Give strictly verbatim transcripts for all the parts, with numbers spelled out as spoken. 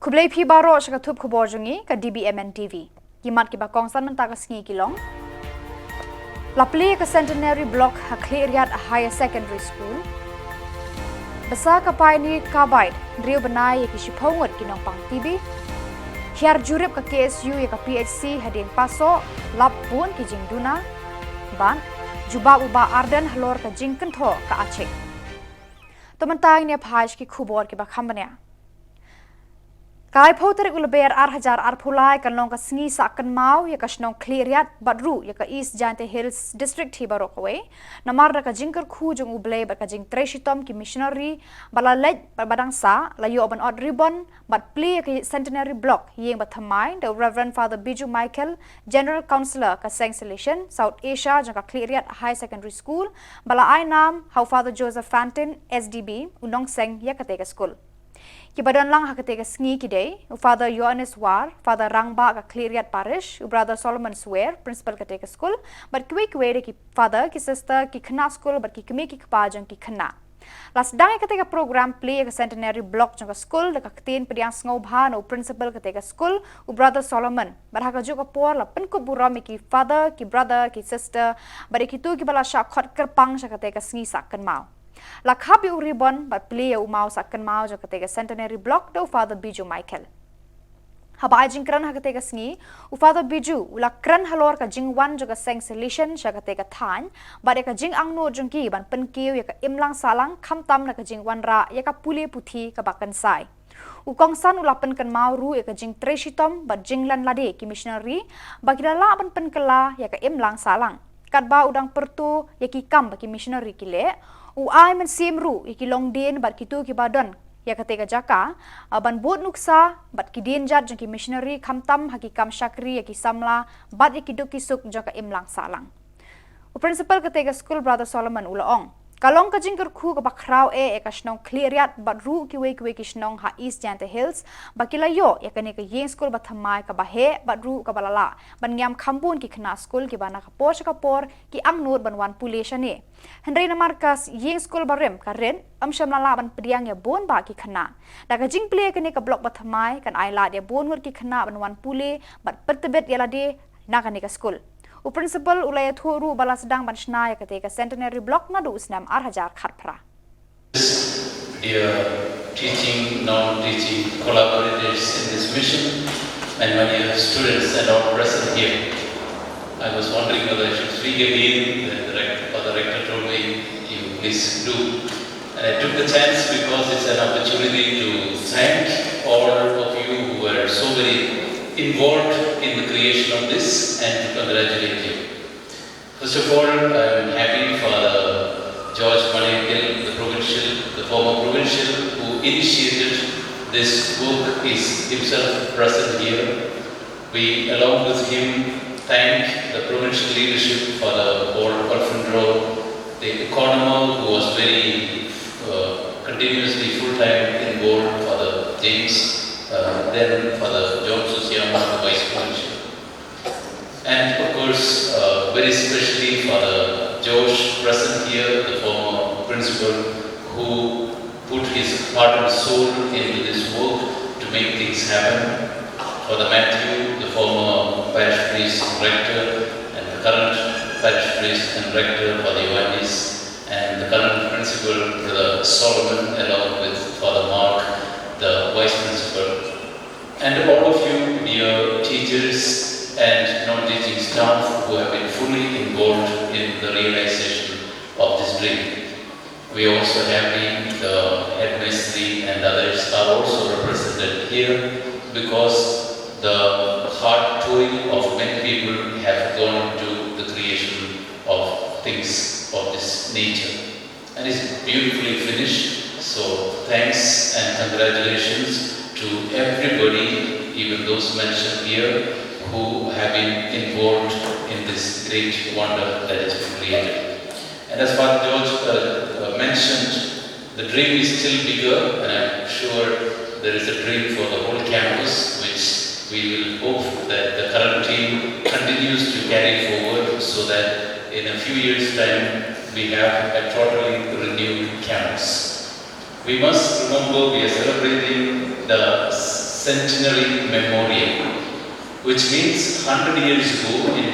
Khublei phi baroh sha ka thup khubor jong ngi ka D B M N T V. Ki mat kiba kongsan mynta ka sngi ki long: La plie ka Centenary Block ha Khliehriat Higher Secondary School. Bsa ka Pioneer Carbide hynriew bnai ïa ki shiphew ngut ki nongpang T B. Hiar jurip ka K S U ïa ka P H C hadien pasoh, lap bun ki jingduna. Bad jubab u Bah Ardent halor ka jingkynthoh ka Achik. To mynta ngin ïa phai sha ki khubor kiba kham bniah. Ka laiphew tarik u Lber ar hajar arphew lai kan long ka sngi sah kynmaw ïa ka shnong Khliehriat bad ruh ïa ka East Jaintia Hills District hi baroh kawei, namar da ka jingkyrkhu jong U Blei bad ka jingtrei shitom ki missionary ba la leit bad ba dang sah, la ïoh ban ot ribbon bad plie ïa ka Centenary Block, ïing bathymmai, da u Reverend Father Biju Michael, General Counsellor ka Seng Salesian South Asia jong ka Khliehriat Higher Secondary School, ba la ai nam ha u Father Joseph Fantin, S D B, u nongseng ïa katei ka skul. Kiba don lang ha katei ka sngi ki dei u Father Ioannis War, Father Rangbah ka Khliehriat Parish, u Brother Solomon Swer, Principal katei ka skul, bad kiwei kiwei de ki father, ki sister, ki khynnah skul bad ki kmie ki kpa jong ki khynnah. La sdang ïa katei ka program plie ïa ka Centenary Block jong ka skul da ka ktien pdiang sngewbha na u Principal katei ka skul, u Brother Solomon. Bad ha kajuh ka por la pynkup burom ïa ki father, ki brother, ki sister, bad ïa kito kiba la shah khot kyrpang sha katei ka sngi sah kynmaw. La khap ïa u ribbon bad plie ïa u maw sah kynmaw jong katei ka Centenary Block da u Father Biju Michael. Haba ai jingkren ha katei ka sngi, u Father Biju u la kren halor ka jingwan jong ka Seng Salesian sha katei ka thaiñ bad ïa ka jingangnud jong ki ban pynkiew ïa ka imlang sahlang, khamtam na ka jingwanrah ïa ka pule puthi kaba kynsai. U kongsan u la pynkynmaw ruh ïa ka jingtrei shitom bad jinglen lade ki missionary ba ki la lah ban pynkylla ïa ka imlang sahlang. Katba u dang pyrto ïa ki kam ba ki missionary ki leh, u ai mynsiem ruh ïa ki longdien bad kito kiba don ïa katei ka jaka, ah, ban bud nuksa bad ki dienjat jong ki missionary, khamtam ha ki kam shakri ïa ki samla bad ïa ki duk ki suk jong ka imlang sahlang. U Principal katei ka skul, Brother Solomon, u la ong, ka long ka jingkyrkhu kaba khraw eh ïa ka shnong Khliehriat bad ruh kiwei kiwei ki shnong ha East Jaintia Hills ba ki la ïoh ïa kane ka ïing skul bathymmai kaba heh bad ruh kaba la lah ban ngiam kham bun ki khynnah skul kiba na ka por sha ka por ki angnud ban wan pule shane. Hynrei namar ka s-, ïing skul barim ka rit, ym shym la lah ban pdiang ïa bun bah ki khynnah. Da ka jingplie ïa kane ka block bathymmai kan ai lad ïa bun ngut ki khynnah ban wan pule bad pyntbit ïa lade na kane ka skul. U Principal u la ïathuh ruh ba la sdang ban shna ïa katei ka Centenary Block naduh u snem ar hajar khatphra. Dear teaching, non-teaching collaborators in this mission, and my dear students and all present here. I was wondering whether I should speak again. The director, or the rector told me, "You please do." And I took the chance because it's an opportunity to thank all of you who were so very involved in the creation of this and to congratulate you. First of all, I am happy Father George Maniakkil, the provincial, the former provincial who initiated this work, is himself present here. We, along with him, thank the provincial leadership, Father Paul Olfindro, the economer who was very, uh, continuously full-time involved, Father James, uh, then Father John Susiama, the vice provincial. And of course, uh, very specially Father Josh, present here, the former principal, who put his heart and soul into this work to make things happen. Father Matthew, the former parish priest and rector, and the current parish priest and rector, Father Ioannis, and the current principal, Brother Solomon, along with Father Mark, the vice principal. And all of you, dear teachers and non-teaching staff who have been fully involved in the realization of this dream. We also have been, the headmaster and others are also represented here because the hard toil of many people have gone into the creation of things of this nature. And it's beautifully finished. So thanks and congratulations to everybody, even those mentioned here, who have been involved in this great wonder that has been created. And as Father George, uh, uh, mentioned, the dream is still bigger, and I'm sure there is a dream for the whole campus, which we will hope that the current team continues to carry forward so that in a few years' time we have a totally renewed campus. We must remember we are celebrating the s-, Centenary Memorial, which means hundred years ago in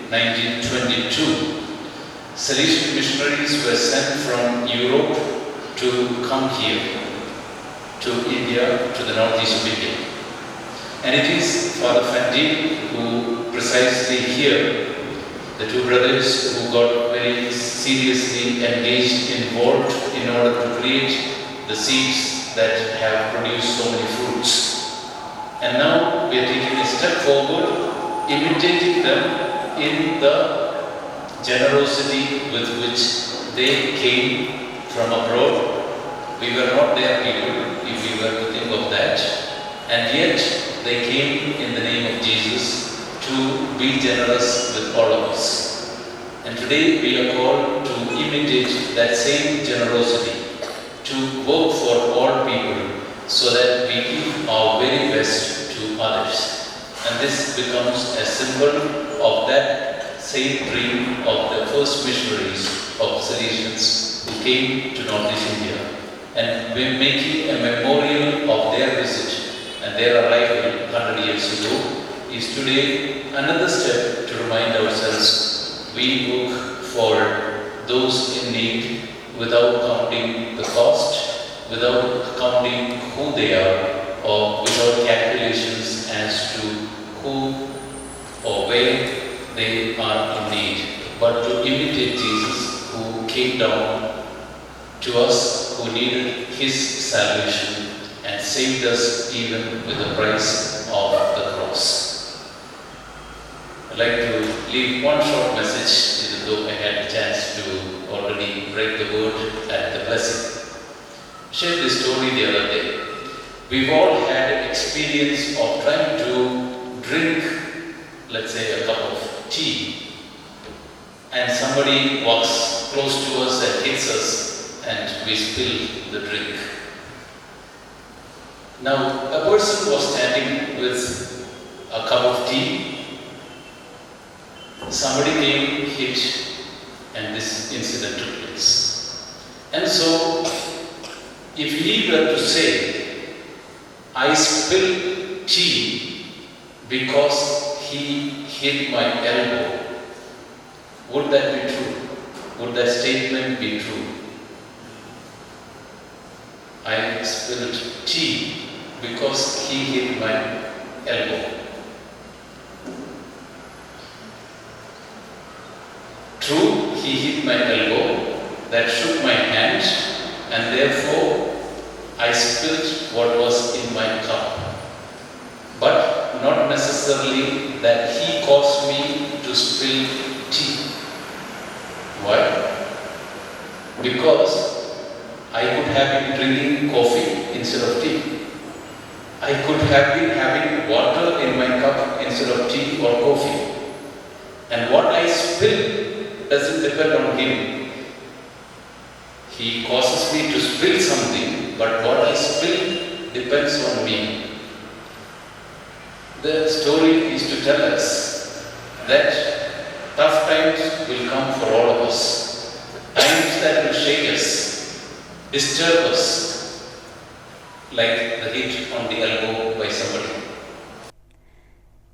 nineteen twenty-two, Salesian missionaries were sent from Europe to come here, to India, to the northeast of India. And it is Father Fandil who precisely here, the two brothers who got very seriously engaged, involved in order to create the seeds that have produced so many fruits. And now we are taking a step forward, imitating them in the generosity with which they came from abroad. We were not their people, if we were to think of that. And yet they came in the name of Jesus to be generous with all of us. And today we are called to imitate that same generosity, to work for all people, so that we give our very best to others. And this becomes a symbol of that same dream of the first missionaries, of Salesians who came to Northeast India. And we're making a memorial of their visit and their arrival hundred years ago is today another step to remind ourselves we look for those in need without counting the cost, without counting who they are, or without calculations as to who or where they are in need, but to imitate Jesus, who came down to us who needed his salvation and saved us even with the price of the cross. I'd like to leave one short message, even though I had a chance to already break the word at the blessing. Shared this story the other day. We've all had an experience of trying to drink, let's say, a cup of tea, and somebody walks close to us and hits us, and we spill the drink. Now, a person was standing with a cup of tea, somebody came, hit, and this incident took place. And so, if he were to say, "I spilled tea because he hit my elbow," would that be true? Would that statement be true? "I spilled tea because he hit my elbow." True, he hit my elbow, that shook my hand, and therefore I spilled what was in my cup. But not necessarily that he caused me to spill tea. Why? Because I could have been drinking coffee instead of tea. I could have been having water in my cup instead of tea or coffee. And what I spill doesn't depend on him. He causes me to spill something, but what I spill depends on me. The story is to tell us that tough times will come for all of us. Times that will shake us, disturb us, like the hit on the elbow by somebody.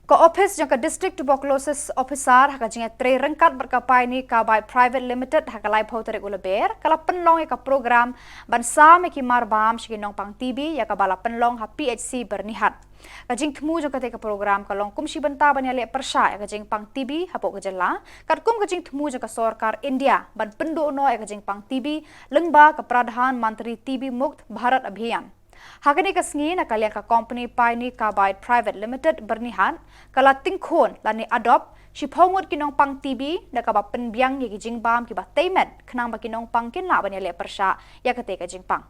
Ka ophis jong ka District Tuberculosis Officer ha ka jingïatrei ryngkat bad ka Pioneer Carbide Private Limited ha ka laiphew tarik u Lber ka la pynlong ïa ka program ban sam ïa ki mar bam sha ki nongpang T B ïa kaba la pynlong ha P H C Byrnihat. Ka jingthmu jong kata ka program ka long kum shi bynta ban ïaleh pyrshah ïa ka jingpang T B hapoh ka jylla, katkum ka jingthmu jong ka sorkar India ban pynduh noh ïa ka jingpang T B lyngba ka Pradhan Mantri T B Mukt Bharat Abhiyan. Ha kane ka sngi na ka liang ka company Pioneer Carbide Private Limited Byrnihat ka la tyngkhun lane adopt shiphew ngut ki nongpang T B da kaba pynbiang ïa ki jingbam kiba tei met khnang ba ki nongpang kin lah ban ïaleh pyrshah ïa kata ka jingpang.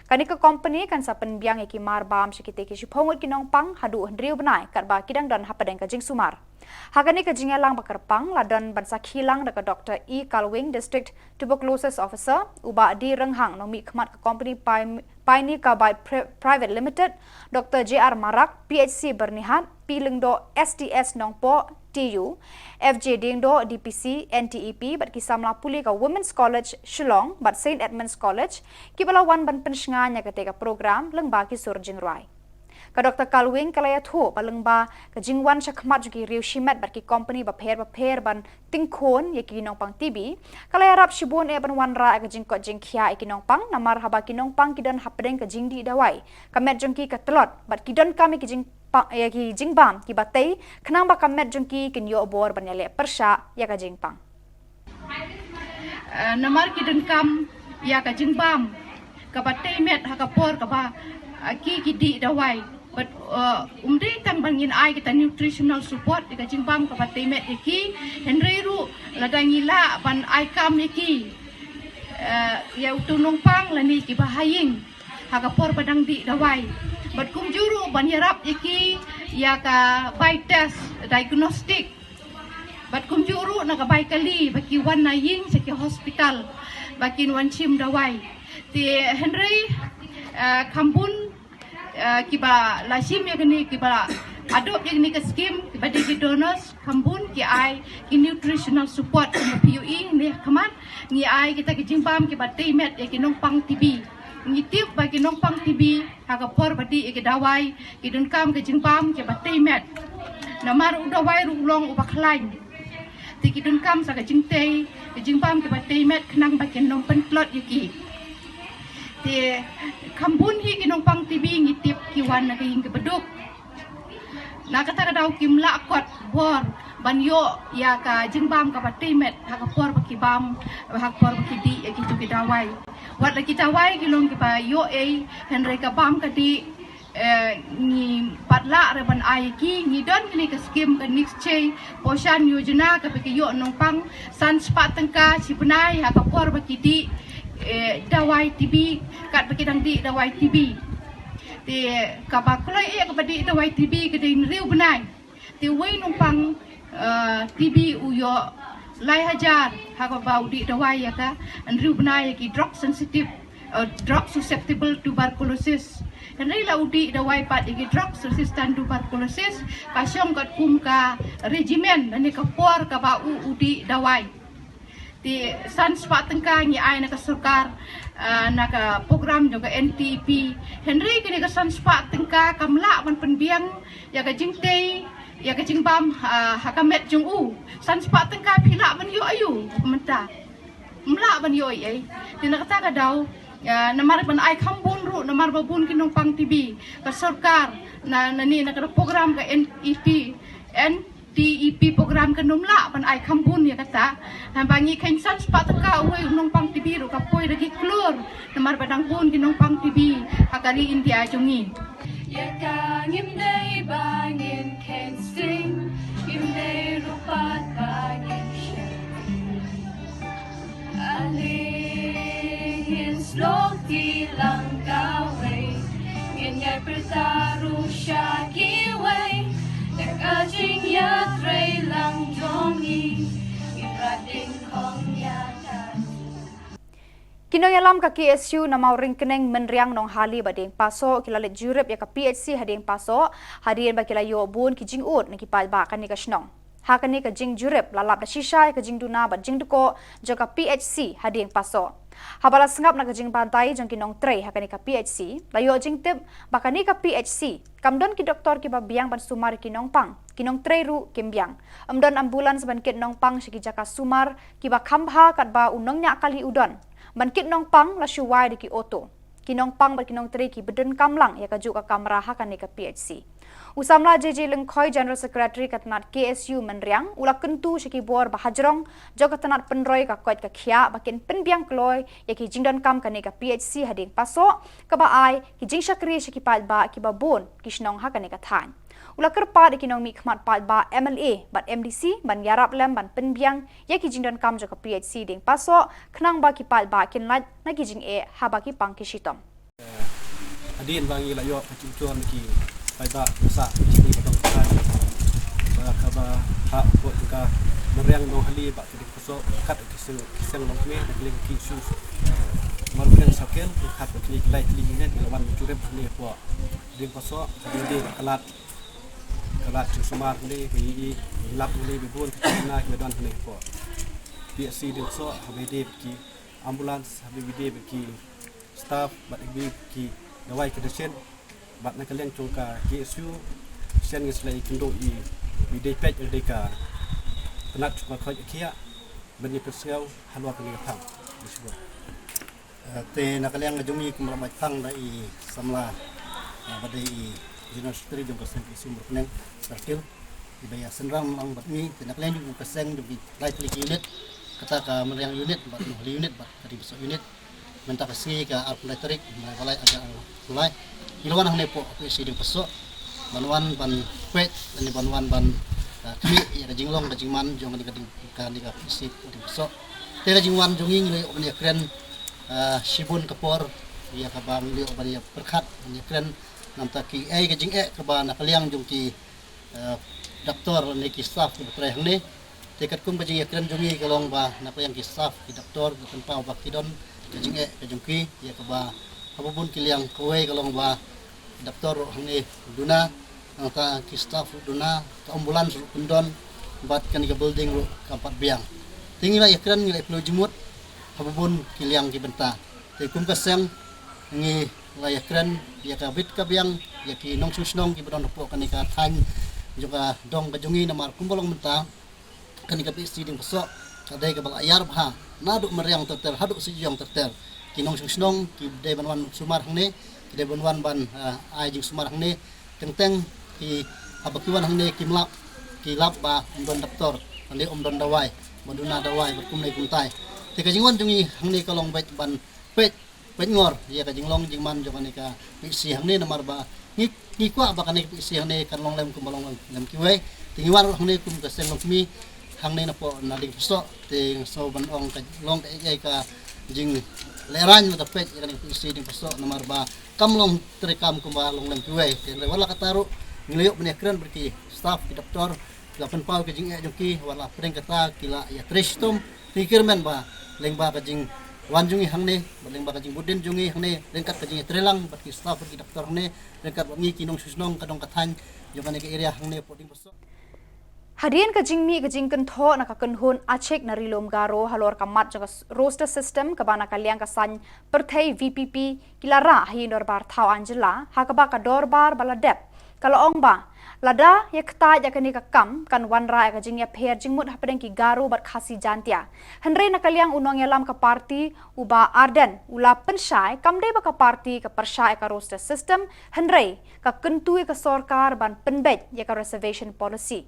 Kane ka company kan sa pynbiang ïa ki mar bam sha kita ki shiphew ngut ki nongpang haduh hynriew bnai katba ki dang don hapdeng ka jingsumar. Ha kane ka jingïalang ba kyrpang la don ban sakhi lang da ka Doctor E Kalwing, District Tuberculosis Officer, u Bah D Rynghang, nongmihkhmat ka company Pi-, Pioneer Carbide Pri-, Private Limited, Doctor J R Marak, P H C Byrnihat, P Lyngdoh, S T S Nongpoh, T U, F J Diengdoh, D P C, N T E P, bad ki samla pule ka Women's College Shillong bad Saint Edmund's College, kiba la wan ban pynshngaiñ ïa kata ka program lyngba ki sur jingrwai. Ka Dr Kalwing ka la ïathuh ba lyngba ka jingwan shakhmat jong ki riew shimet bad ki kompani bapher bapher ban tyngkhun ïa ki nongpang T B, ka la ïarap shibun eh ban wanrah ïa ka jingkoit jingkhiah ïa ki nongpang, namar haba ki nongpang ki don hapdeng ka jingdih dawai, ka met jong ki ka tlot bad ki donkam ïa ki jingpa-, ïa ki jingbam kiba tei, khnang ba ka met jong ki kin ïoh bor ban ïaleh pyrshah ïa ka jingpang. Eh, namar ki donkam ïa ka jingbam kaba tei met ha ka por kaba, eh, ki ki dih dawai. Bad, eh, um dei tang ban ngin ai kita nutritional support ïa ka jingbam kaba tei met ïa ki, hynrei ruh lada ngi lah ban ai kam ïa ki, eh, ïa uto u nongpang lane kiba ha ïing ha ka por ba dang dih dawai. Bad kumjuh ruh ban ïarap ïa ki ïa ka bai test diagnostic. Bad kumjuh ruh na ka bai kali ba ki wan na ïing sha ki hospital ba kin wan shim dawai. Te hynrei, eh, kham bun, eh, kiba la shim ïa kane, kiba la adopt ïa kane ka skim, kiba dei ki donors, kham bun ki ai ki nutritional support, kumba phi ïohi ne khmat ngi ai kita ki jingbam kiba tei met ïa ki nongpang T B. Ngi tip ba ki nongpang T B ha ka por ba dih ïa ki dawai ki donkam ka jingbam kiba tei met. Namar u dawai ruh u long uba khlaiñ. Te ki donkam sa ka jingtei ka jingbam kiba tei met khnang ba kin ym pyntlot ïa ki. Te kham bun hi ki nongpang T B ngi tip ki wan na ka ïing kaba duk. Na kata ka daw kim lah kot bor ban ïoh ïa ka jingbam kaba tei met ha ka por ba ki bam, ha ka por ba ki dih ïa kito ki dawai. Wat la ki dawai ki long kiba ïoh ei, hynrei ka bam ka dih, eh, ngi pat lah re ban ai ïa ki. Ngi don kine ka skim ka Nishchay Poshan Yojana kaba ki ïoh nongpang san spah tyngka shi bnai ha ka por ba ki dih, eh, dawai T B, katba ki dang dih dawai T B. Te kaba kloi eh kaba dih dawai T B ka dei hynriew bnai. Te uwei u nongpang, eh, T B u ïoh lai hajar ha kaba u dih dawai ïa ka hynriew bnai ïa ki drug sensitive, eh, drug susceptible tuberculosis. Hynrei la u dih dawai pat ïa ki drug resistant tuberculosis, ka shong katkum ka regimen lane ka por kaba u u dih dawai. Te san spah tyngka ngi ai na ka sorkar, ah, na ka program jong ka N T E P. Hynrei kane ka san spah tyngka kam lah ban pynbiang ïa ka jingtei, ïa ka jingbam, ah, ha ka met jong u. San spah tyngka phi lah ban ïoh aïu mynta? Ym lah ban ïoh ei ei. Te na kata ka daw, ah, namar ban ai kham bun ruh, namar ba bun ki nongpang T B, ka sorkar na, na ne na ka program ka N E P, N T E P program kan ym lah ban ai kham bun ïa kata. Haba ngi kheiñ san spah tyngka uwei u nongpang T B ruh ka poi da ki klur. Namar ba dang bun ki nongpang T B ha ka ri India jong ngi. Ïa ka ngim dei ba ngin kheiñ sting, ngim dei ruh pat ba ngin sheptieng. Ale ngin shlok ti lang kawei, ngin ïai pyrta ruh sha kiwei da ka jingïatreilang jong ngi, ngin rat ding khong ïa ka. Ki nongïalam ka K S U na Mawryngkneng, Mynriang, Nonghali bad Diengpasoh ki la leit jurip ïa ka P H C ha Diengpasoh hadien ba ki la ïoh bun ki jingud na ki paidbah kane ka shnong. Ha kane ka jingjurip la lap da shisha ïa ka jingduna bad jingdkoh jong ka P H C ha Diengpasoh. Haba la sngap na ka jingbatai jong ki nongtrei ha kane ka P H C, la ïoh jingtip ba kane ka P H C kam don ki doktor kiba biang ban sumar ïa ki nongpang, ki nongtrei ruh kim biang. Ym don ambulance ban kit nongpang sha ki jaka sumar kiba kham bha katba u nongñiah kali u don. Ban kit nongpang la shu wai da ki auto. Ki nongpang bad ki nongtrei ki ba donkam lang ïa kajuh ka kamra ha kane ka P H C. U samla J J Lyngkhoi, General Secretary ka tnat K S U Mynriang, u la kyntu sha ki bor ba hajrong jong ka tnat pynroi ka koit ka khiah ba kin pynbiang kloi ïa ki jingdonkam kane ka P H C ha Diengpasoh, kaba ai ki jingshakri sha ki paidbah kiba bun ki shnong ha kane ka thaiñ. U la kyrpad ïa ki nongmihkhmat paidbah, M L A bad M D C ban ïarap lem ban pynbiang ïa ki jingdonkam jong ka P H C Diengpasoh, khnang ba ki paidbah kin lait na ki jingeh haba ki pang ki shitom. Hadien ba ngi la ïoh ka jingkyntu na ki paidbah ba sah ka jingkyntu ba dang khan ba kaba ha pud ka Mynriang, Nonghali bad ka Diengpasoh, kat ki seng, ki seng longkmie na ki liang ki shu mar pyrshang sakel, kat ki lai tylli minit ngi la wan jurip hangne hapoh Diengpasoh, ka dei ba ka lad, ka lad jingsumar hangne, ka ïohi, ïalap hangne ba bun ki khynnah kiba don hangne hapoh P H C Diengpasoh, haba ïadei bad ki ambulance, haba ïadei bad ki staff bad ïadei bad ki dawai ki dashin. Bad na ka liang jong ka K S U, shen ngi slei kynduh i, i dei peit i dei ka, penat jong ka khoi ka khiah, ban ïa pynsngew halor kane ka phang. Ïa shibun. Eh, te na ka liang jong ngi kum la mait phang da i samla, eh, ba dei i General Secretary jong ka seng K S U Mawryngkneng Circle, i ba ïa synran lang bad ngi, te na ka liang jong ka seng jong ki lai tylli ki unit, kata ka Mawryngkneng unit, bad Nohali unit, bad ka Diengpynsok unit. Mynta ka sngi ka arphew lai tarik, Naiwieng, ar hajar arphew lai. Ngi la wan hangne hapoh P H C Diengpynsok. Ban wan ban peit, lane ban wan ban, ah, khmih ïa ka jinglong ka jingman jong kane ka ding, kane ka P H C Diengpynsok. Te ka jingwan jong ngi ngi la ïoh ban ïakren, ah, shibun ka por, ïa kaba ngi la ïoh ban ïa pyrkhat, ban ïakren, namar ki ai ka jingeh kaba na ka liang jong ki, eh, doktor lane ki staff kiba trei hangne. Te katkum ka jingïakren jong ngi ka long ba na ka liang ki staff, ki doktor, ka pynpaw ba ki don ka jingeh ka jong ki, ïa kaba haba bun ki liang, kawei ka long ba doktor ruh hangne duna, nangta ki staff ruh duna, ka ambulance ruh kam don, bad kane ka building ruh kam pat biang. Te ngi la ïakren, ngi la ïakren jingmut haba bun ki liang ki bynta. Te kum ka seng ngi la ïakren ïa ka bit ka biang ïa ki nongshong shnong kiba don hapoh kane ka thaiñ jong ka dong ka jong ngi, namar kumba long mynta kane ka P H C Diengpynsok ka dei kaba la ïar bha naduh mariang ter ter haduh syiang ter ter. Ki nongshong shnong ki dei ban wan sumar hangne, ki dei ban wan ban, ah, ai jingsumar hangne. Teng teng ki, haba ki wan hangne kim lap, ki lap ba ym don doktor, lane ym don dawai, ba duna dawai bad kumne kumtai. Te ka jingwan jong ngi hangne ka long beit ban peit, peit ngor ïa ka jinglong jingman jong kane ka P H C hangne, namar ba ngi, ngi kwah ba kane ka P H C hangne kan long lem kumba long lem, lem kiwei. Te ngi wan ruh hangne kum ka seng longkmie hangne napoh na Diengpynsok, te nga sngew ban ong ka long ka, ka, ka jinglehrain, lada peit ïa kane ka P H C Diengpynsok, namar ba kam long treikam kumba long lem kiwei. Te hynrei wat la katta ruh ngi la ïoh ban ïakren bad ki staff, ki doktor, ki la pynpaw ka jingeh jong ki, wat la pdeng kata ki la ïatrei shitom. Te ngi kyrmen ba lyngba ka jingwan jong ngi hangne, bad lyngba ka jingbud dien jong ngi hangne, ryngkat ka jingïatreilang bad ki staff bad ki doktor hangne, ryngkat bad ngi ki nongshong shnong ka dong ka thaiñ jong kane ka area hangne hapoh Diengpynsok. Hadien ka jingmih ka jingkynthoh na ka kynhun Achik na Ri Lum Garo halor ka mat jong ka s-, roster system kaba na ka liang ka saiñ pyrthei V P P ki la rah ha ïing dorbar thaw aiñ jylla, ha kaba ka dorbar ba la dep ka la ong ba lada ïa kata ïa kane ka kam kan wanrah ïa ka jingïapher jingmut hapdeng ki Garo bad Khasi Jaintia. Hynrei na ka liang u nongïalam ka party, u Bah Ardent, u la pynshai kam dei ba ka party ka pyrshah ïa ka roster system, hynrei ka kyntu ïa ka sorkar ban pynbeit ïa ka reservation policy.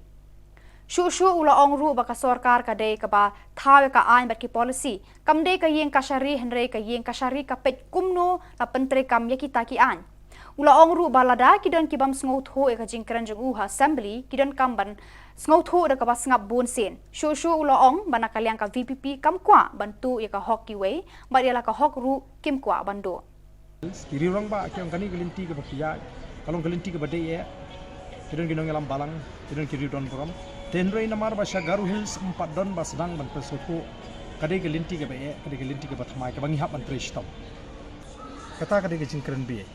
Shuh shuh u la ong ruh ba ka sorkar ka dei kaba thaw ïa ka aiñ bad ki policy, kam dei ka ïing kashari, hynrei ka ïing kashari ka peit kumno la pyntreikam ïa kita ki aiñ. U la ong ruh ba lada ki don ki bym sngewthuh ïa ka jingkren jong u ha assembly, ki donkam ban sngewthuh da kaba sngap bun sien. Shuh shuh u la ong ba na ka liang ka V P P kam kwah ban tuh ïa ka hok kiwei, bad ïa la ka hok ruh kim kwah ban duh. Ki riew rangbah ki ong kane ka lynti kaba phi ïaid ka long ka lynti kaba dei eh. Ki don ki nongïalam balang, ki don ki riew don burom. Te hynrei namar ba sha Garo Hills ym pat don ba sdang ban pynsngewthuh, ka dei ka lynti kaba eh, ka dei ka lynti kaba thymmai kaba ngi hap ban trei shitom. Kata ka dei ka jingkren bieit.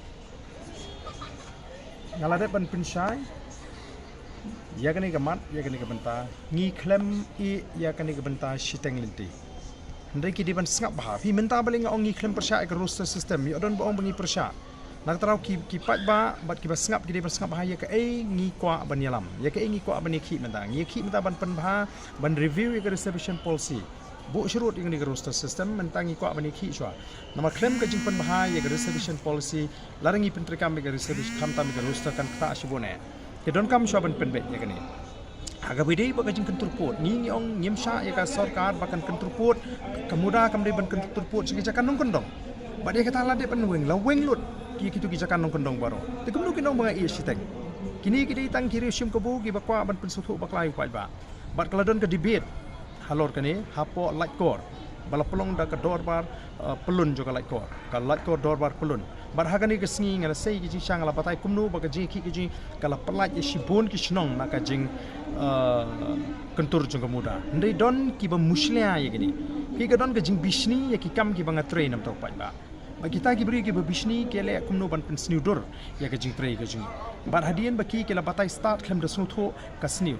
Nga la dep ban pynshai ïa kane ka mat, ïa kane ka bynta, ngi khlem ïa kane ka bynta shiteng lynti. Hynrei ki dei ban sngap bha. Phi mynta balei nga ong ngi khlem pyrshah ïa ka roster system, ïoh don ba ong ba ngi pyrshah. Na ka thaw ki, ki paidbah bad kiba sngap ki dei ban sngap bha ïa kaei ngi kwah ban ïalam, ïa kaei ngi kwah ban ïakhih mynta. Ngi ïakhih mynta ban pynbha, ban review ïa ka reservation policy. Buh shrut ïa kane ka roster system, mynta ngi kwah ban ïakhih shuwa. Namar khlem ka jingpynbha ïa ka reservation policy, lada ngi pyntreikam ïa ka reservation, khamtam ïa ka roster kan ktah shibun eh. Te donkam shuwa ban pynbeit ïa kane. Ha kaba ïadei bad ka jingkyntur pud, ngi, ngi ong ngim shah ïa ka sorkar ba kan kyntur pud, ka MUDA kam dei ban kyntur pud sha ki jaka nongkyndong. Bad ïa kata la dep ban weng, la weng lut ïa kito ki jaka nongkyndong baroh. Te kumno kin ong ba nga ïeh shiteng. Kine ki dei tang ki riew shim kabu kiba kwah ban pynsngewthuh bakla ïa u paidbah. Bad ka la don ka debate halor kane hapoh Laitkor, ba la pynlong da ka dorbar, eh, pyllun jong ka Laitkor, ka Laitkor dorbar pyllun. Bad ha kane ka sngi nga la sei ki jingshisha, nga la batai kumno ba ka jingïakhih ka jong ngi ka la pyllait ïa shibun ki shnong na ka jing, eh, kyntur jong ka MUDA. Hynrei don kiba mushlia ïa kine. Ki, ka don ka jingbishni ïa ki kam kiba nga trei namar u paidbah. Bad kita ki briew kiba bishni ki leh kumno ban pynsniew dur ïa ka jingtrei ka jong ngi. Bad hadien ba ki, ki la batai stad khlem da sngewthuh ka sniew.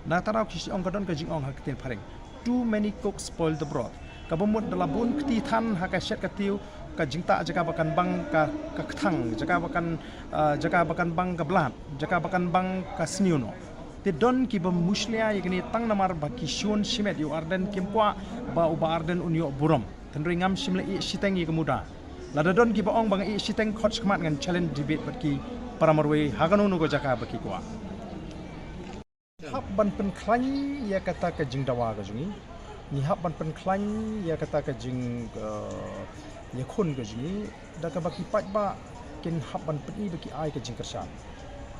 Na ka thaw ki ong, ka don ka jingong ha ka ktien phareng, "Too many cooks spoil the broth." Kaba mut da la bun kti than ha ka shet ka tiew, Ka jingtah jaka ba kan bang ka, ka kthang, jaka ba kan, ah, jaka ba kan bang ka blad, jaka ba kan bang ka sniew noh. Te don kiba mushlia ïa kane tang namar ba ki shun shimet ïa u Ardent, kim kwah ba u Bah Ardent un ïoh burom. Hynrei ngam shym la ïeh shiteng ïa ka muda. Lada don kiba ong ba nga ïeh shiteng, khot shakhmat, ngan challenge debate bad ki para marwei ha kano kano ka jaka ba ki kwah. Hap ban pynkhlaiñ ïa kata ka jingdawa ka jong ngi. Ngi hap ban pynkhlaiñ ïa kata ka jing, eh, ïakhun ka jong ngi da kaba ki paidbah kin hap ban pyni ba ki ai ka jingkyrshan.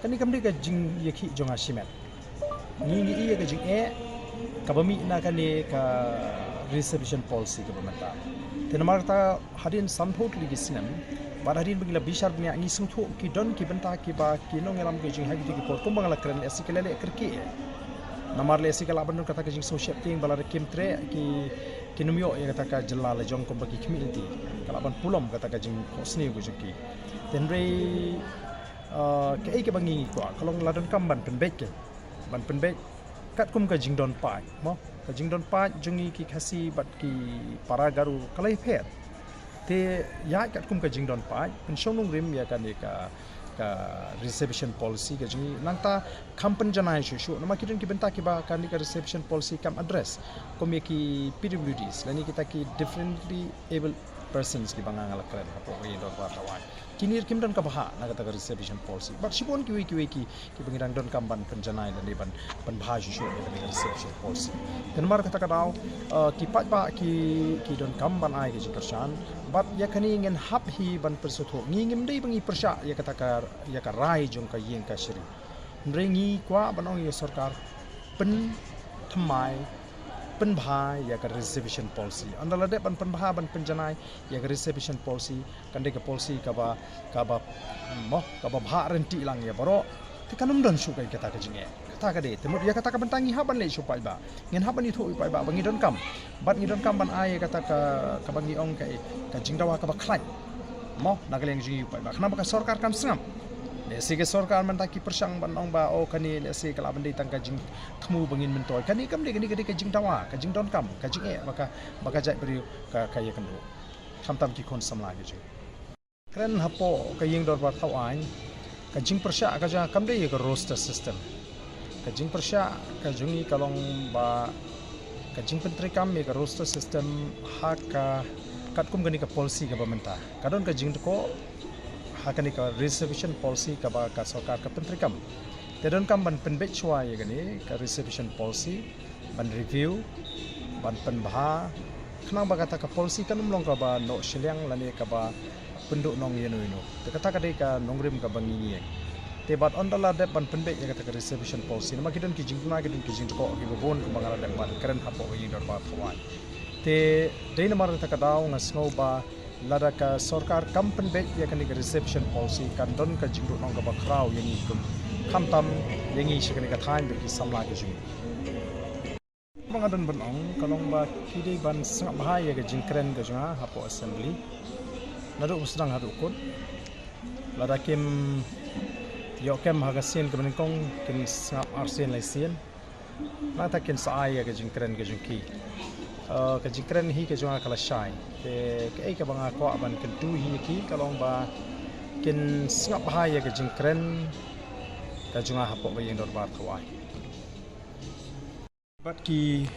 Kane kam dei ka jingïakhih jong nga shimet. Ngi ngi ïa ka jingeh kaba mih na kane ka reservation policy kaba mynta. Te namar kata hadien sanphew tylli ki snem, bad hadien ba ngi la bishar bniah, ngi sngewthuh ki don ki bynta kiba ki nongïalam ka jong ngi ha kito ki por kumba nga la kren, lehse ki la leh kyrkieh. Namar lehse ka lah ban don kata ka jingsngewsheptieng ba lada kim treh ki, kin ym ïoh ïa kata ka jylla la jong kumba ki khmih lynti. Ka lah ban pulom kata ka jingkhohsniew ka jong ki. Te hynrei, ah, kaei kaba ngi kwah ka long la donkam ban pynbeit ka, ban pynbeit katkum ka jingdon paid, mo. Ka jingdon paid jong ngi ki Khasi bad ki para Garo ka la ïapher. Te ïa katkum ka jingdon paid, pynshong nongrim ïa kane ka, ka reservation policy ka jong ngi, nangta kham pynjanai shuh shuh namar ki don ki bynta kiba kane ka reservation policy kam address, kum ïa ki P W Ds lane kita ki differently abled persons kiba nga nga la kren hapoh ka ïing dorbar thaw aiñ. Kine kim don ka bha na kata ka reservation policy. Bad shibun kiwei kiwei ki, kiba ngi dang donkam ban pynjanai lane ban, ban bha shuh shuh ïa kane ka reservation policy. Te namar kata ka daw, eh, ki paidbah ki, ki donkam ban ai ka jingkyrshan. Bad ïa kane ngin hap hi ban pynsngewthuh. Ngi ngim dei ba ngi pyrshah ïa kata ka, ïa ka rai jong ka ïing kashari. Hynrei ngi kwah ban ong ïa sorkar pynthymmai, pynbha ïa ka reservation policy. Ynda la dep ban pynbha ban pynjanai ïa ka reservation policy, kan dei ka policy kaba, kaba, mo, kaba bha ryntih lang ïa baroh. Te kan ym don shuh kaei kata ka jingeh. Kata ka dei, te mut ïa kata ka bynta ngi hap ban leit sha u paidbah. Ngin hap ban ïathuh ïa u paidbah ba ngi donkam. Bad ngi donkam ban ai ïa kata ka, kaba ngi ong ka, ka jingdawa kaba khlaiñ, mo, na ka liang jong ngi u paidbah. Khnang ba ka sorkar kan sngap. Lehse ka sorkar mynta ki pyrshang ban ong ba, oh, kane lehse ka lah ban dei tang ka jingthmu ba ngin myntoi. Kane kam dei, kane ka dei ka jingdawa, ka jingdonkam, ka jingeh ba ka, ba ka jaitbynriew ka, ka ïakynduh. Khamtam ki khun samla ki jong ngi. Kren hapoh ka ïing dorbar thaw aiñ, ka jingpyrshah ka jong nga kam dei ïa ka roster system. Ka jingpyrshah ka jong ngi ka long ba ka jingpyntreikam ïa ka roster system ha ka katkum kane ka policy kaba mynta. Ka don ka jingdkoh ha kane ka reservation policy kaba ka sorkar ka pyntreikam. Te donkam ban pynbeit shuwa ïa kane ka reservation policy, ban review, ban pynbha, khnang ba kata ka policy kan ym long kaba noh shiliang lane kaba pynduh nong ïano ïano. Te kata ka dei ka nongrim kaba ngi ngi ïeng. Te bad ynda la dep ban pynbeit ïa kata ka reservation policy, namar ki don ki jingduna, ki don ki jingdkoh kiba bun kumba nga la dep ban kren hapoh ka ïing dorbar thaw aiñ. Te dei namar kata ka daw nga sngew ba lada ka sorkar kam pynbeit ïa kane ka reservation policy kan don ka jingduh nong kaba khraw ïa ngi kum, khamtam ïa ngi sha kane ka thaiñ bad ki samla ki jong ngi. Ba nga don ban ong ka long ba ki dei ban sngap bha ïa ka jingkren ka jong nga hapoh assembly. Naduh ba sdang haduh kut, lada kim ïoh kem ha ka sien kaba nyngkong kin sngap arsien laisien. Nangta kin sa ai ïa ka jingkren ka jong ki. Eh, ka jingkren hi ka jong nga ka lashai. Te kaei kaba nga kwah ban kyntu hi ïa ki ka long ba kin sngap bha ïa ka jingkren ka jong nga hapoh ka ïing dorbar thaw aiñ. Bad ki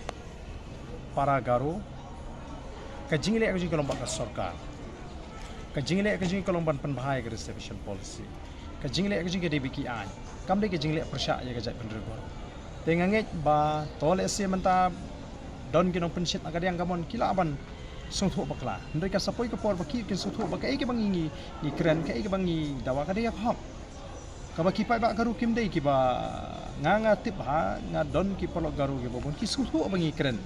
para Garo, ka jingleh ka jong ngi ka long bad ka sorkar. Ka jingleh ka jong ngi ka long ban pynbha ïa ka reservation policy. Ka jingleh ka jong ngi ka dei ba ki aiñ. Kam dei ka jingleh pyrshah ïa ka jaitbynriew baroh. Te nga ngeit ba to lehse mynta don ki nongpynshit na ka diang ka mon ki lah ban sngewthuh bakla. Hynrei kan sa poi ka por ba ki kin sngewthuh ba kaei kaba ngi ngi kren, kaei kaba ngi dawa ka dei ïa ka hok. Kaba ki paidbah Garo kim dei kiba, nga nga tip ha, nga don ki paralok Garo kiba bun ki sngewthuh ba ngi kren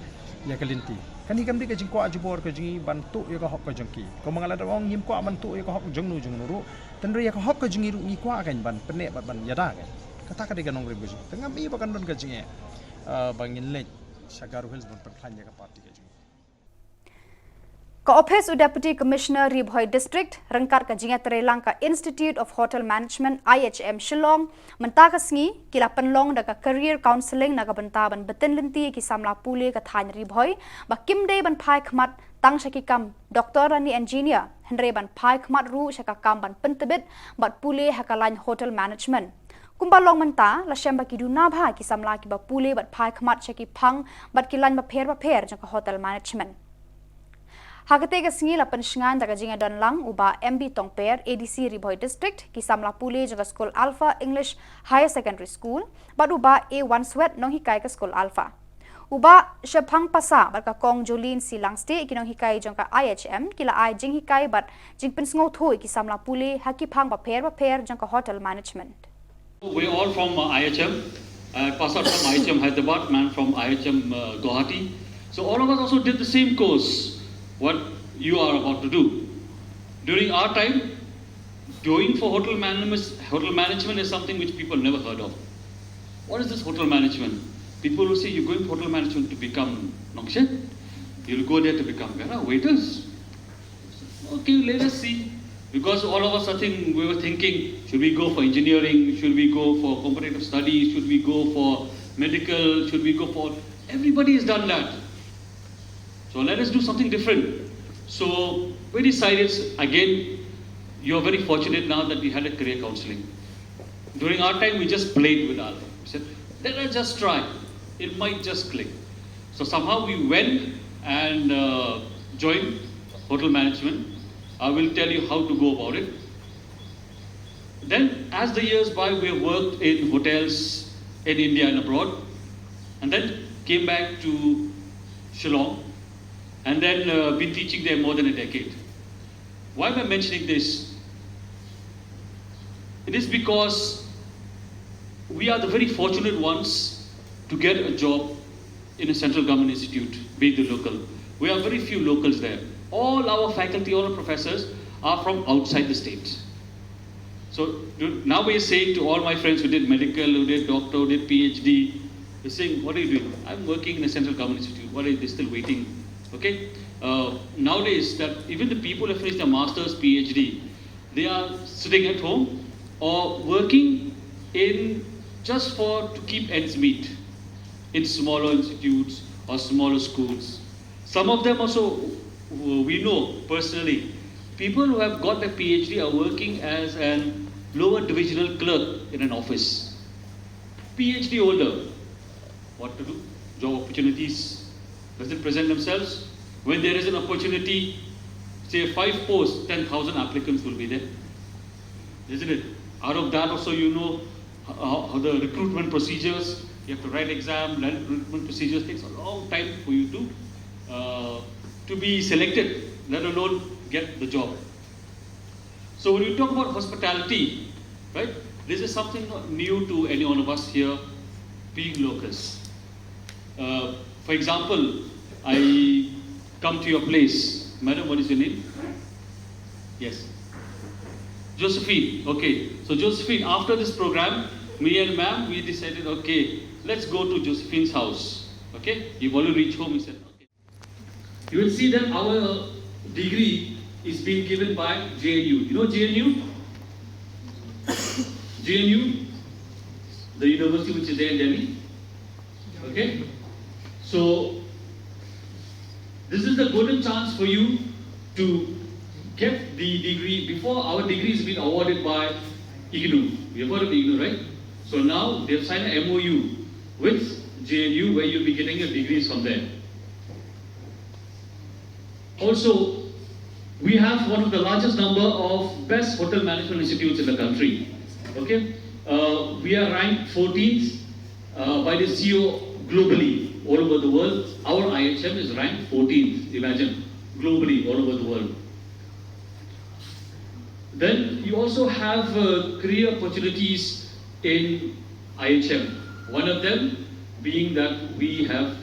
ïa ka lynti. Kane kam dei ka jingkwah jubor ka jong ngi ban tuh ïa ka hok ka jong ki. Kumba nga la da ong ngim kwah ban tuh ïa ka hok jong no jong no ruh. Tangba ïa ka hok ka jong ngi ruh ngi kwah kan ban pynneh bad ban ïada kan. Kata ka dei ka nongrim ka jong ngi. Te ngam i ba kan don ka jingeh, eh, ba ngin leit sha Garo Hills ban pynkhlaiñ ïa ka party ka jong ngi. Ka Ophis u Deputy Commissioner Ri Bhoi District ryngkat ka jingïatreilang ka Institute of Hotel Management, I H M, Shillong mynta ka sngi ki la pynlong da ka career counselling na ka bynta ban btin lynti ïa ki samla pule ka thaiñ Ri Bhoi ba kim dei ban phai khmat Ang sha ki kam doctor lane engineer, hynrei ban phai khmat ruh sha ka kam ban pyntbit bad pule ha ka lain hotel management. Kumba long mynta, la shem ba ki duna bha ki samla kiba pule bad phai khmat sha ki phang bad ki lain bapher bapher jong ka hotel management. Ha kata ka sngi la pynshngaiñ da ka jingïadon lang u Bah M B Tongper, A D C Ri Bhoi District, ki samla pule jong ka skul Alpha English Higher Secondary School, bad u Bah A Wanswet, nonghikai ka skul Alpha. U Bah Shephang Pasa bad ka Kong Jolene C Langste, ki nonghikai jong ka I H M, ki la ai jinghikai bad jingpynsngewthuh ïa ki samla pule ha ki phang bapher bapher jong ka hotel management. We're all from uh, I H M. I passed out from I H M Hyderabad, man from I H M uh, Guwahati. So all of us also did the same course, what you are about to do. During our time, going for hotel management, hotel management is something which people never heard of. What is this hotel management? People will say, "You're going for hotel management to become nongshet? You'll go there to become, you know, waiters." Okay, let us see. Because all of us, I think, we were thinking, should we go for engineering? Should we go for comparative studies? Should we go for medical? Should we go for... Everybody has done that. So let us do something different. So we decided, again, you're very fortunate now that we had a career counseling. During our time, we just played with our life. We said, "Let us just try. It might just click." So somehow we went and uh, joined hotel management. I will tell you how to go about it. Then, as the years by, we have worked in hotels in India and abroad, and then came back to Shillong, and then uh, been teaching there more than a decade. Why am I mentioning this? It is because we are the very fortunate ones to get a job in a central government institute, be it the local. We have very few locals there. All our faculty, all our professors are from outside the state. So do- now we're saying to all my friends who did medical, who did doctor, who did PhD, we're saying, "What are you doing?" "I'm working in a central government institute." "What are you, they're still waiting?" Okay? Uh, nowadays, that even the people who have finished their master's, PhD, they are sitting at home or working in just for to keep ends meet in smaller institutes or smaller schools. Some of them also, uh, we know personally, people who have got a PhD are working as an lower divisional clerk in an office. PhD holder, what to do? Job opportunities doesn't present themselves. When there is an opportunity, say five posts, ten thousand applicants will be there, isn't it? Out of that also, you know, how, how the recruitment procedures, you have to write exam, learn recruitment procedures, takes a long time for you to uh, to be selected, let alone get the job. So when you talk about hospitality, right, this is something not new to any one of us here being locals. Uh, for example, I come to your place. Madam, what is your name? Yes. Josephine. Okay. So Josephine, after this program, me and ma'am, we decided, okay, let's go to Josephine's house. Okay. You've already reached home, we said, okay. You will see that our degree is being given by J N U. You know J N U? J N U, the university which is there in Delhi. Okay? So, this is the golden chance for you to get the degree before our degree has been awarded by IGNOU. You have heard of IGNOU, right? So now they've signed an M O U with J N U where you'll be getting your degrees from there. Also, we have one of the largest number of best hotel management institutes in the country. Okay, uh, we are ranked fourteenth uh, by the C E O globally all over the world. Our I H M is ranked fourteenth. Imagine, globally all over the world. Then you also have uh, career opportunities in I H M. One of them being that we have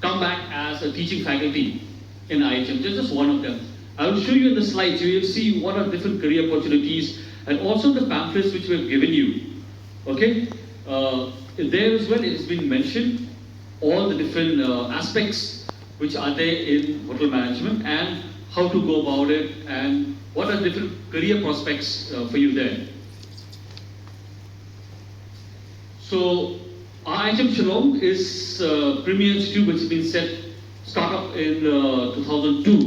come back as a teaching faculty in I H M. Just, just one of them. I will show you in the slides. You will see what are different career opportunities and also the pamphlets which we have given you. Okay? Uh, there as well, it has been mentioned all the different uh, aspects which are there in hotel management and how to go about it and what are different career prospects uh, for you there. So I H M Shillong is a premier institute which has been set Started in uh, two thousand two.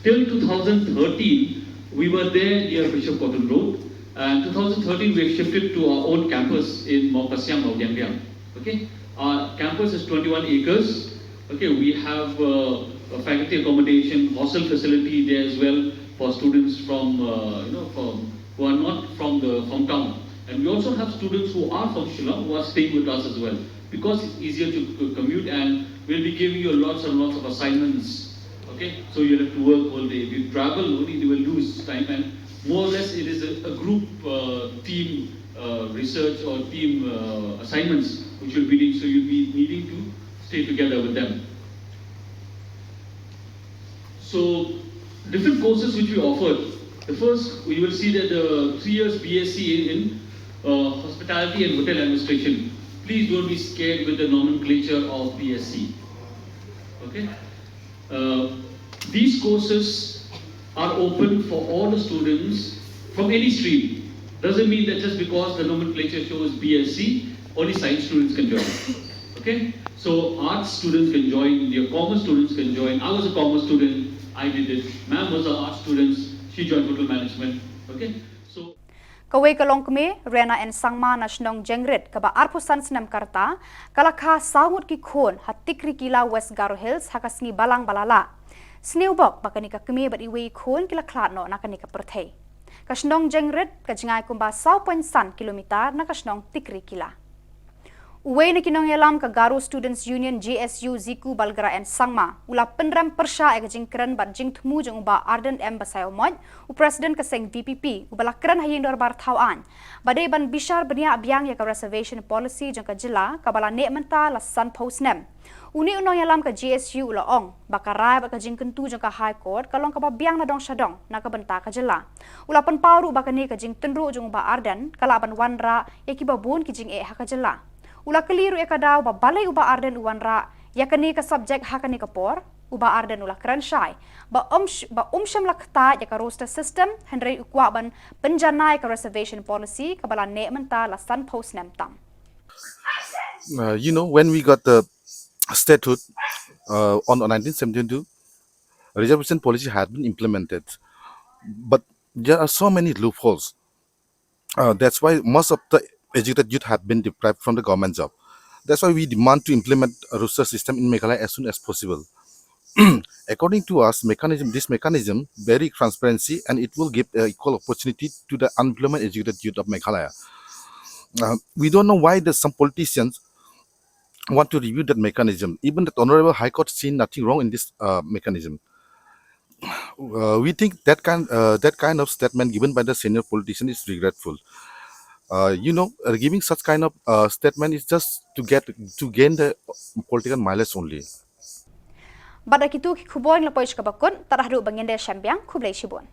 Till two thousand thirteen, we were there near Bishop Cotton Road. And two thousand thirteen, we shifted to our own campus in Mawkasiang, Mawdiangdiang. Okay, our campus is twenty-one acres. Okay, we have uh, a faculty accommodation, hostel facility there as well for students from uh, you know from who are not from the from town. And we also have students who are from Shillong who are staying with us as well, because it's easier to, to commute, and we'll be giving you lots and lots of assignments. Okay, so you have to work all day. If you travel only, they will lose time, and more or less it is a, a group uh, team uh, research or team uh, assignments which you'll be doing. So you'll be needing to stay together with them. So different courses which we offered. The first, you will see that the three years B S c in, in uh, hospitality and hotel administration. Please don't be scared with the nomenclature of B S c. Okay. Uh, these courses are open for all the students from any stream. Doesn't mean that just because the nomenclature shows B S c, only science students can join. Okay? So arts students can join, your commerce students can join. I was a commerce student, I did it. Ma'am was an arts student, she joined hotel management. Okay? So Kawei ka longkmie, Rena N Sangma na shnong Jengrit, kaba arphew san snem ka rta, ka la kha saw ngut ki khun ha Tikrikilla, West Garo Hills ha ka sngi Balang ba la lah. Sniewbok ba kane ka kmie bad iwei i khun ki la khlad noh na kane ka pyrthei. Ka shnong Jengrit ka jngai kumba saw point san kilometer na ka shnong Tikrikilla. Uwei na ki nongïalam ka Garo Students Union, G S U, Ziku Balgra N Sangma u la pynrem pyrshah ïa ka jingkren bad jingthmu jong u Bah Ardent M Basaiawmoit, u President ka seng V P P, uba la kren ha ïing dorbar thaw aiñ ba dei ban bishar bniah biang ïa ka reservation policy jong ka jylla kaba la neh mynta la sanphew snem. Une u nongïalam ka G S U u la ong ba ka rai bad ka jingkyntu jong ka High Court ka long kaba biang na dong sha dong na ka bynta ka jylla. U la pynpaw ruh ba kane ka jingtynruh jong u Bah Ardent ka lah ban wanrah ïa kiba bun ki jingeh ha ka jylla. U la kylli ruh ïa ka daw ba balei u Bah Ardent u wanrah ïa kane ka subject ha kane ka por. U Bah Ardent u la kren shai ba um sh- ba um shym la ktah ïa ka roster system, hynrei u kwah ban pynjanai ïa ka reservation policy kaba la neh mynta la sanphew snem tam. Uh, you know, when we got the statehood uh, on nineteen seventy-two, reservation policy had been implemented, but there are so many loopholes. Uh, that's why most of the educated youth have been deprived from the government job. That's why we demand to implement a roster system in Meghalaya as soon as possible. According to us, mechanism this mechanism very transparency, and it will give uh, equal opportunity to the unemployment educated youth of Meghalaya. Uh, we don't know why there's some politicians want to review that mechanism. Even the Honorable High Court seen nothing wrong in this uh, mechanism. Uh, we think that kind uh, that kind of statement given by the senior politician is regretful. Uh, you know, uh, giving such kind of uh, statement is just to get to gain the political mileage only. Bad da kitu ki khubor ngi la poi sha kaba kut, tad haduh ba ngin da shem biang, khublei shibun.